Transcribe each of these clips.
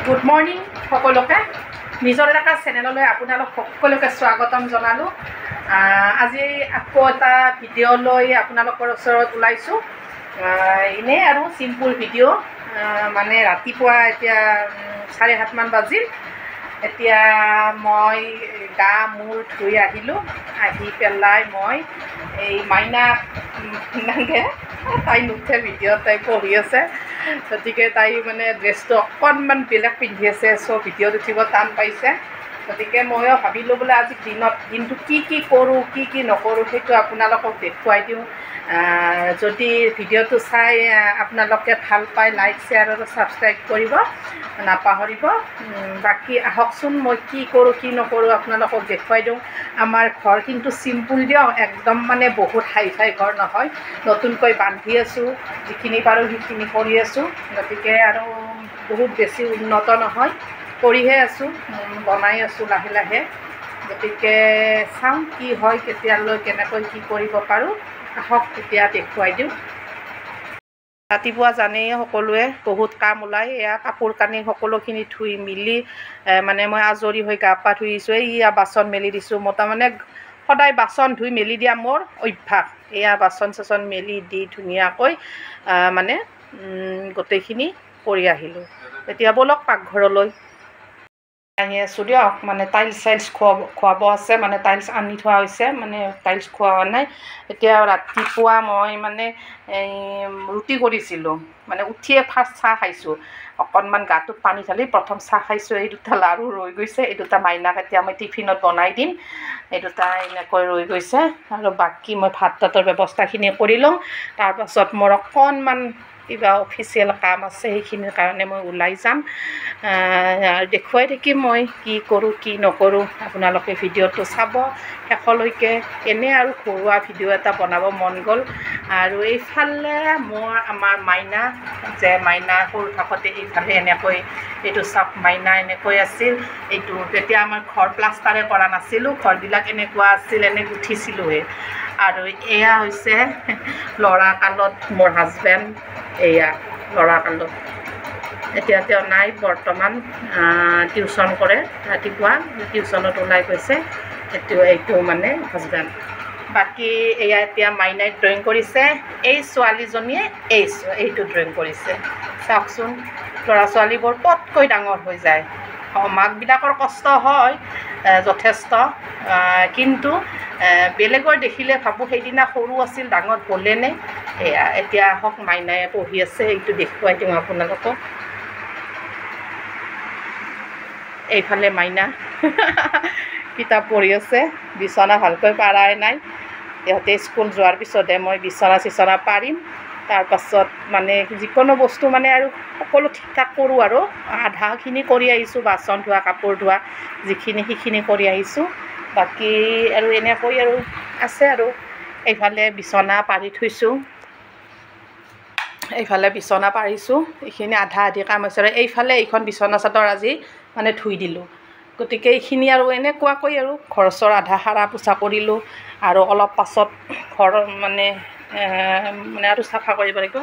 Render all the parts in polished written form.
Good morning সকলোকে নিজৰ এলেকা চেনেললৈ আপোনালোক সকলোকে স্বাগতম জনালোঁ। আজি আকৌ এটা ভিডিঅ' লৈ আপোনালোকৰ ওচৰত ওলাইছোঁ। এনেই আৰু চিম্পুল ভিডিঅ', মানে ৰাতিপুৱা এতিয়া 7:30মান বাজিল। এতিয়া মই গা মূৰ ধুই আহিলোঁ। আহি পেলাই মই এই মাইনা নাগে তাই নুঠে ভিডিঅ'ত, তাই পঢ়ি আছে, গতিকে তাই মানে ড্ৰেছটো অকণমান বেলেগ পিন্ধি আছে, চ' ভিডিঅ'ত উঠিব টান পাইছে। গতিকে ময়ো ভাবিলোঁ বোলে আজি দিনত দিনটো কি কি কৰোঁ কি কি নকৰোঁ সেইটো আপোনালোকক দেখুৱাই দিওঁ। যদি ভিডিঅ'টো চাই আপোনালোকে ভাল পায় লাইক শ্বেয়াৰ আৰু ছাবস্ক্ৰাইব কৰিব নাপাহৰিব। বাকী আহকচোন মই কি কৰোঁ কি নকৰোঁ আপোনালোকক দেখুৱাই দিওঁ। আমাৰ ঘৰ কিন্তু চিম্পুল দিয়ক, একদম মানে বহুত হাই ফাই ঘৰ নহয়, নতুনকৈ বান্ধি আছোঁ, যিখিনি পাৰোঁ সেইখিনি কৰি আছোঁ। গতিকে আৰু বহুত বেছি উন্নত নহয়, কৰিহে আছোঁ, বনাই আছোঁ লাহে লাহে। গতিকে চাওঁ কি হয়, কেতিয়ালৈ কেনেকৈ কি কৰিব পাৰোঁ, আহক তেতিয়া দেখুৱাই দিওঁ। ৰাতিপুৱা জানেই সকলোৱে বহুত কাম ওলায়। এয়া কাপোৰ কানি সকলোখিনি ধুই মেলি মানে মই আজৰি হৈ গা পা ধুইছোঁ। এইয়া বাচন মেলি দিছোঁ। মই তাৰমানে সদায় বাচন ধুই মেলি দিয়া মোৰ অভ্যাস। এয়া বাচন চাচন মেলি দি ধুনীয়াকৈ মানে গোটেইখিনি কৰি আহিলোঁ। এতিয়া ব'লক পাকঘৰলৈ আহি আছোঁ দিয়ক। মানে টাইলছ চাইলছ খুৱাব আছে, মানে টাইলছ আনি থোৱা হৈছে, মানে টাইলছ খোৱা নাই। এতিয়া ৰাতিপুৱা মই মানে এই ৰুটি কৰিছিলোঁ, মানে উঠিয়ে ফাৰ্ষ্ট চাহ খাইছোঁ, অকণমান গাটোত পানী ঢালি প্ৰথম চাহ খাইছোঁ। এই দুটা লাড়ু ৰৈ গৈছে, এই দুটা মাইনাক এতিয়া মই টিফিনত বনাই দিম। এই দুটা এনেকৈ ৰৈ গৈছে। আৰু বাকী মই ভাত তাতৰ ব্যৱস্থাখিনি কৰি লওঁ। তাৰপাছত মোৰ অকণমান কিবা অফিচিয়েল কাম আছে, সেইখিনিৰ কাৰণে মই ওলাই যাম। দেখুৱাই থাকিম মই কি কৰোঁ কি নকৰোঁ, আপোনালোকে ভিডিঅ'টো চাব শেষলৈকে। এনেই আৰু ঘৰুৱা ভিডিঅ' এটা বনাব মন গ'ল। আৰু এইফালে মোৰ আমাৰ মাইনা, যে মাইনা সৰু থাকোঁতে এইফালে এনেকৈ এইটো চাপ মাইনা এনেকৈ আছিল। এইটো তেতিয়া আমাৰ ঘৰ প্লাষ্টাৰে কৰা নাছিলোঁ, ঘৰবিলাক এনেকুৱা আছিল, এনে গুঠিছিলোঁহে। আৰু এয়া হৈছে ল'ৰা কালত মোৰ হাজবেণ্ড, এয়া ল'ৰা কালত। এতিয়া তেওঁ নাই বৰ্তমান, টিউশ্যন কৰে, ৰাতিপুৱা টিউশ্যনত ওলাই গৈছে। এইটো মানে হাজবেণ্ড। বাকী এয়া এতিয়া মাইনাই ড্ৰয়িং কৰিছে, এই ছোৱালীজনীয়ে এইটো ড্ৰয়িং কৰিছে। চাওকচোন, ল'ৰা ছোৱালীবোৰ পটকৈ ডাঙৰ হৈ যায়। মাকবিলাকৰ কষ্ট হয় যথেষ্ট, কিন্তু বেলেগৰ দেখিলে ভাবোঁ সেইদিনা সৰু আছিল ডাঙৰ হ'লেনে। এয়া এতিয়া আহক মাইনাই পঢ়ি আছে, এইটো দেখুৱাই দিওঁ আপোনালোকক। এইফালে মাইনা কিতাপ পঢ়ি আছে, বিচনা ভালকৈ পাৰাই নাই। ইহঁতে স্কুল যোৱাৰ পিছতহে মই বিচনা চিচনা পাৰিম। তাৰপাছত মানে যিকোনো বস্তু মানে আৰু সকলো ঠিক ঠাক কৰোঁ। আৰু আধাখিনি কৰি আহিছোঁ, বাচন ধোৱা কাপোৰ ধোৱা যিখিনি সেইখিনি কৰি আহিছোঁ। বাকী আৰু এনেকৈ আৰু আছে। আৰু এইফালে বিচনা পাৰি থৈছোঁ, এইফালে বিচনা পাৰিছোঁ, এইখিনি আধা আধি কাম হৈছে। আৰু এইফালে এইখন বিচনা চাদৰ আজি মানে ধুই দিলোঁ। গতিকে এইখিনি আৰু এনেকুৱাকৈ আৰু ঘৰ চৰ আধা সাৰা পোছা কৰিলোঁ। আৰু অলপ পাছত ঘৰ মানে মানে আৰু চাফা কৰিব লাগিব।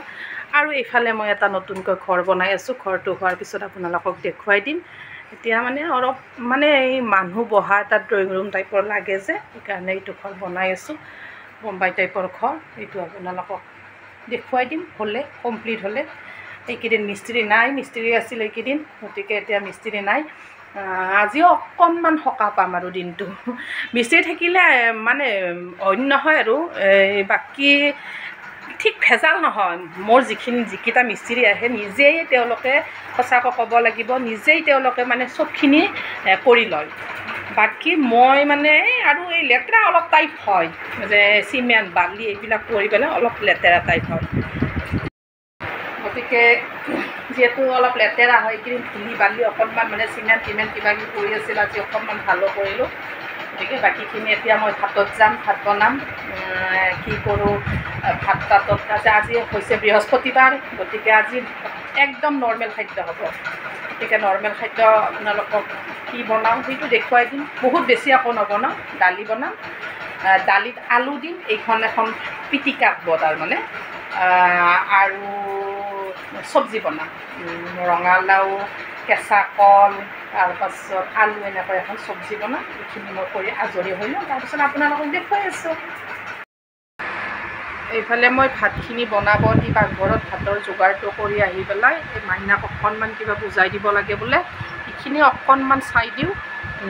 আৰু এইফালে মই এটা নতুনকৈ ঘৰ বনাই আছোঁ, ঘৰটো হোৱাৰ পিছত আপোনালোকক দেখুৱাই দিম। এতিয়া মানে অলপ মানে এই মানুহ বহা এটা ড্ৰয়িং ৰুম টাইপৰ লাগে যে, সেইকাৰণে এইটো ঘৰ বনাই আছোঁ, বোম্বাই টাইপৰ ঘৰ। এইটো আপোনালোকক দেখুৱাই দিম হ'লে, কমপ্লিট হ'লে। এইকেইদিন মিস্ত্ৰী নাই, মিস্ত্ৰী আছিল এইকেইদিন, গতিকে এতিয়া মিস্ত্ৰী নাই। আজিও অকণমান সকাহ পাম আৰু দিনটো। মিস্ত্ৰী থাকিলে মানে অন্য হয় আৰু, এই বাকী ঠিক ভেজাল নহয়। মোৰ যিকেইটা মিস্ত্ৰী আহে নিজেই তেওঁলোকে, সঁচাকৈ ক'ব লাগিব, নিজেই তেওঁলোকে মানে চবখিনি কৰি লয়। বাকী মই মানে আৰু এই লেতেৰা অলপ টাইপ হয়, যে চিমেণ্ট বালি এইবিলাক কৰি পেলাই অলপ লেতেৰা টাইপ হয়। গতিকে যিহেতু অলপ লেতেৰা হয়, এইকেইদিন ধূলি বালি অকণমান মানে চিমেণ্ট টিমেণ্ট কিবা কিবি কৰি আছিল, আজি অকণমান ভালো কৰিলোঁ। গতিকে বাকীখিনি এতিয়া মই ভাতত যাম, ভাত বনাম। কি কৰোঁ ভাত তাতত আজি হৈছে বৃহস্পতিবাৰ, গতিকে আজি একদম নৰ্মেল খাদ্য হ'ব। গতিকে নৰ্মেল খাদ্য আপোনালোকক কি বনাওঁ সেইটো দেখুৱাই দিম। বহুত বেছি আকৌ নবনাওঁ, দালি বনাম, দালিত আলু দিম, এইখন এখন পিটিকা হ'ব তাৰমানে। আৰু চব্জি বনাম, ৰঙালাও, কেঁচা কল, তাৰপাছত আলু, এনেকৈ এখন চব্জি বনাম। এইখিনি মই কৰি আজৰি হৈ লওঁ, তাৰপিছত আপোনালোকক দেখুৱাই আছোঁ। এইফালে মই ভাতখিনি বনাব দি পাকঘৰত ভাতৰ যোগাৰটো কৰি আহি পেলাই এই মাইনাক অকণমান কিবা বুজাই দিব লাগে বোলে, এইখিনি অকণমান চাই দিওঁ।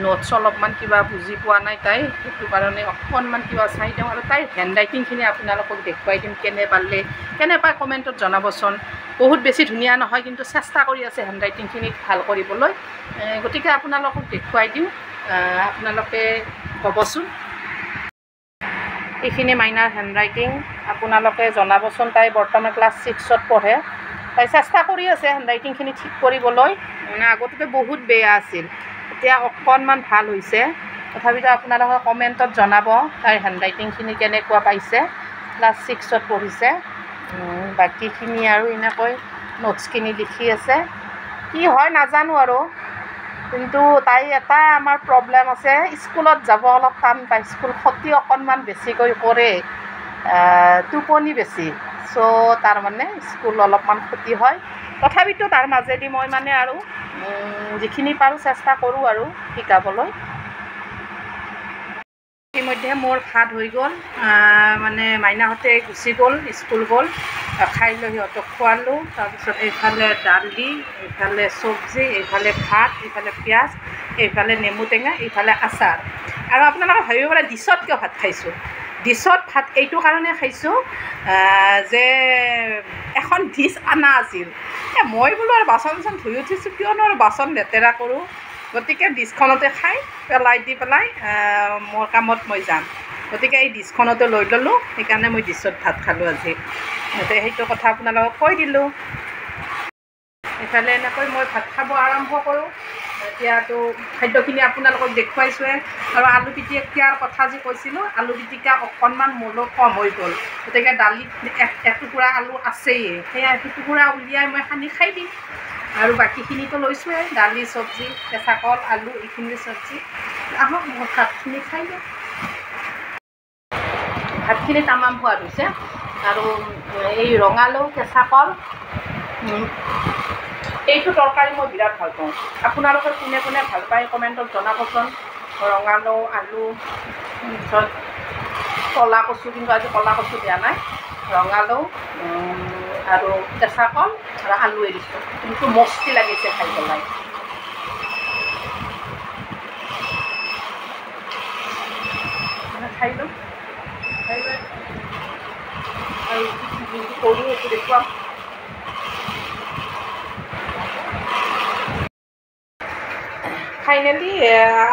নোটছ অলপমান কিবা বুজি পোৱা নাই তাই, সেইটো কাৰণে অকণমান কিবা চাই দিওঁ। আৰু তাইৰ হেণ্ড ৰাইটিংখিনি আপোনালোকক দেখুৱাই দিম, কেনে পালে কেনে পায় কমেণ্টত জনাবচোন। বহুত বেছি ধুনীয়া নহয়, কিন্তু চেষ্টা কৰি আছে হেণ্ড ৰাইটিংখিনি ভাল কৰিবলৈ। গতিকে আপোনালোকক দেখুৱাই দিওঁ, আপোনালোকে ক'বচোন। এইখিনি মাইনাৰ হেণ্ড ৰাইটিং, আপোনালোকে জনাবচোন। তাই বৰ্তমান ক্লাছ 6ত পঢ়ে। তাই চেষ্টা কৰি আছে হেণ্ড ৰাইটিংখিনি ঠিক কৰিবলৈ, মানে আগতেতো বহুত বেয়া আছিল, এতিয়া অকণমান ভাল হৈছে। তথাপিতো আপোনালোকে কমেণ্টত জনাব তাইৰ হেণ্ড ৰাইটিংখিনি কেনেকুৱা পাইছে। ক্লাছ 6ত পঢ়িছে। বাকীখিনি আৰু এনেকৈ নোটছখিনি লিখি আছে, কি হয় নাজানো আৰু। কিন্তু তাই এটা আমাৰ প্ৰব্লেম আছে, স্কুলত যাব অলপ টান পায়, স্কুল ক্ষতি অকণমান বেছিকৈ কৰে, টোপনি বেছি, চ' তাৰমানে স্কুল অলপমান ক্ষতি হয়। তথাপিতো তাৰ মাজেদি মই মানে আৰু যিখিনি পাৰোঁ চেষ্টা কৰোঁ আৰু শিকাবলৈ। ইতিমধ্যে মোৰ ভাত হৈ গ'ল, মানে মাইনাহঁতে গুচি গ'ল, স্কুল গ'ল, খাই লৈ সিহঁতক খোৱালোঁ। তাৰপিছত এইফালে দালি, এইফালে চব্জি, এইফালে ভাত, এইফালে পিঁয়াজ, এইফালে নেমু টেঙা, এইফালে আচাৰ। আৰু আপোনালোকে ভাবিব পাৰে ডিছত কিয় ভাত খাইছোঁ। ডিছত ভাত এইটো কাৰণে খাইছোঁ যে এখন ডিছ অনা আছিল, মই বোলো আৰু বাচন চাচন ধুই উঠিছোঁ, কিয়নো আৰু বাচন লেতেৰা কৰোঁ, গতিকে ডিছখনতে খাই পেলাই দি পেলাই মোৰ কামত মই যাম। গতিকে এই ডিছখনতে লৈ ল'লোঁ, সেইকাৰণে মই ডিছত ভাত খালোঁ আজি। গতিকে সেইটো কথা আপোনালোকক কৈ দিলোঁ। এইফালে এনেকৈ মই ভাত খাব আৰম্ভ কৰোঁ। এতিয়াতো খাদ্যখিনি আপোনালোকক দেখুৱাইছোঁৱে। আৰু আলু পিটিকাৰ কথা যি কৈছিলোঁ, আলু পিটিকা অকণমান মোলৈ কম হৈ গ'ল, গতিকে দালিত এটুকুৰা আলু আছেই, সেই এটুকুৰা উলিয়াই মই সানি খাই দিম। আৰু বাকীখিনিতো লৈছোঁৱে, দালি, চব্জি, কেঁচা কল, আলু, এইখিনি চব্জি। আহক মই ভাতখিনি খাই লওঁ। ভাতখিনি তামাম সোৱাদ হৈছে। আৰু এই ৰঙালাও, কেঁচা কল, এইটো তৰকাৰী মই বিৰাট ভাল পাওঁ। আপোনালোকে কোনে কোনে ভাল পায় কমেণ্টত জনাবচোন। ৰঙালাও, আলু, তাৰপিছত ক'লা কচু, কিন্তু আজি ক'লা কচু দিয়া নাই, ৰঙালাও আৰু কেঁচা কল আৰু আলুৱে দিছোঁ। কিন্তু মস্তি লাগিছে খাই পেলাই। খাই লওঁ, খাই লৈ আৰু যোনটো কৰোঁ সেইটো দেখুৱাম। ফাইনেলি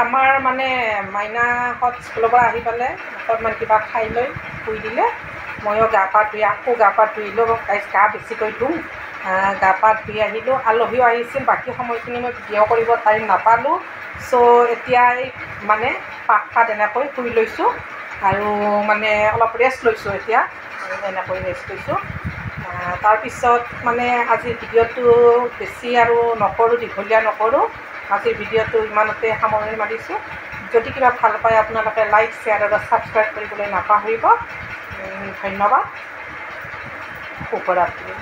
আমাৰ মানে মাইনাহঁত স্কুলৰ পৰা আহি পালে, অকণমান কিবা খাই লৈ শুই দিলে। ময়ো গা পা ধুই আকৌ গা পা ধুইলোঁ, গা বেছিকৈ ধুওঁ, গা পা ধুই আহিলোঁ। আলহীও আহিছিল, বাকী সময়খিনি মই ভিডিঅ' কৰিব টাইম নাপালোঁ। চ' এতিয়া এই মানে পাকঘাত এনেকৈ শুই লৈছোঁ আৰু মানে অলপ ৰেষ্ট লৈছোঁ এতিয়া, এনেকৈ ৰেষ্ট লৈছোঁ। তাৰপিছত মানে আজিৰ ভিডিঅ'টো বেছি আৰু নকৰোঁ, দীঘলীয়া নকৰোঁ। আজিৰ ভিডিঅ'টো ইমানতে সামৰণি মাৰিছোঁ। যদি কিবা ভাল পায় আপোনালোকে লাইক, শ্বেয়াৰ আৰু ছাবস্ক্ৰাইব কৰিবলৈ নাপাহৰিব। ধন্যবাদ, শুভৰাত্ৰি।